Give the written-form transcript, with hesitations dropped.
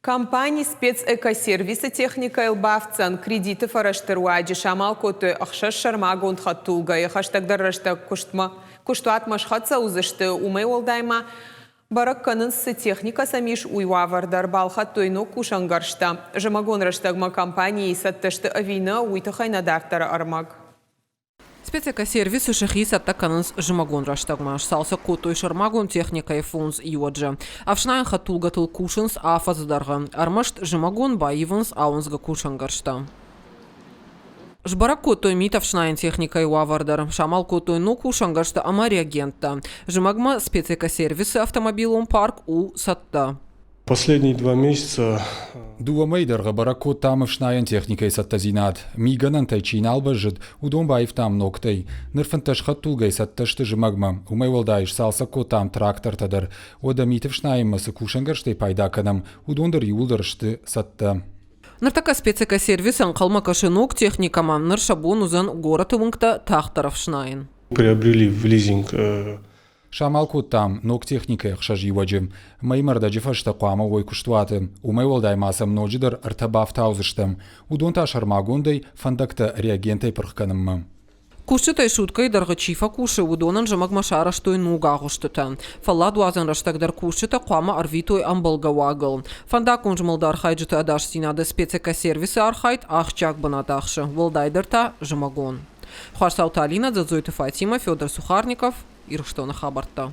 Компани Спецэкосервис-ы техникӕйыл бафтдзӕн кредиты фӕрӕзты руаджы самал кодтой ӕхсӕз сӕрмагонд хӕдтулгӕйы. Хӕстӕгдӕр рӕстӕг куыстмӕ куыстуатмӕ схӕццӕ уыдзысты. Уымӕй уӕлдай ма бӕрӕг кӕнынц, цы техникӕ сӕм ис, уый уавӕр дӕр. Балхӕдтой ног кусӕнгӕрзтӕ. Зымӕгон рӕстӕгмӕ компанийы цӕттӕ сты ӕви нӕ, уый тыххӕй нӕ дарддӕры ӕрмӕг. Спецэкосервисы сӕхи цӕттӕ кӕнынц зымӕгон рӕстӕгмӕ. Сцалцӕг кодтой сӕрмагонд техникӕйы фондз иуӕджы. Ӕфснайӕн хӕдтулгӕтыл кусынц афӕдзы дӕргъы. Ӕрмӕст зымӕгон баивынц ауындзгӕ кусӕнгӕрзтӕ. Сбӕрӕг кодтой мит ӕфснайӕн техникӕйы уавӕр дӕр. Самал кодтой ног кусӕнгӕрзтӕ ӕмӕ реагенттӕ. Зымӕгмӕ спецэкосервисы автомобилон парк у цӕттӕ. Последние два месяца Дыууӕ мӕйы дӕргъы бӕрӕг кодтам ӕфснайӕн техникӕйы цӕттӕдзинад. Мигӕнӕнтӕй чи нал бӕззыд, уыдон баивтам ногтӕй. Ныр 15 хӕдтулгӕйы цӕттӕ сты зымӕгмӕ. Уымӕй уӕлдай сцалцӕг кодтам трактортӕ дӕр. Уӕдӕ миты ӕфснайынмӕ цы кусӕнгӕрзтӕй пайда кӕнӕм, уыдон дӕр иууылдӕр сты цӕттӕ. Ныртӕккӕ спецэкосервис ӕнхъӕлмӕ кӕсы ног техникӕмӕ. Ныр сӕ бон уыдзӕн горӕты уынгтӕ тагъддӕр ӕфснайын. Приобрели в лизинг Самал кодтам ног техникӕйы ӕхсӕз иуӕджы. Мӕймӕ ӕрдӕджы фӕстӕ хъуамӕ уой куыстуаты. Уымӕй уӕлдай ма сӕм ноджыдӕр ӕртӕ бафтаудзыстӕм. Уыдон та сӕрмагондӕй фӕндӕгтӕ реагентӕй пырх кӕнынмӕ. Кусджытӕй суткӕйы дӕргъы чи фӕкусы, уыдонӕн зымӕгмӕ сарӕзтой ног агъуыстытӕ. Фӕлладуадзӕн рӕстӕг дӕр кусджытӕ хъуамӕ ӕрвитой ӕмбӕлгӕ уагыл. Фӕндаггон змӕлды архайджыты ӕдасдзинады спецэкосервисы архайд ахсджиаг бынат ахсы, уӕлдайдӕр та зымӕгон. Хуасауты Алинӕ, Дзадзойты Фатимӕ, Федор Сухарников, Ирыстоны хабӕрттӕ.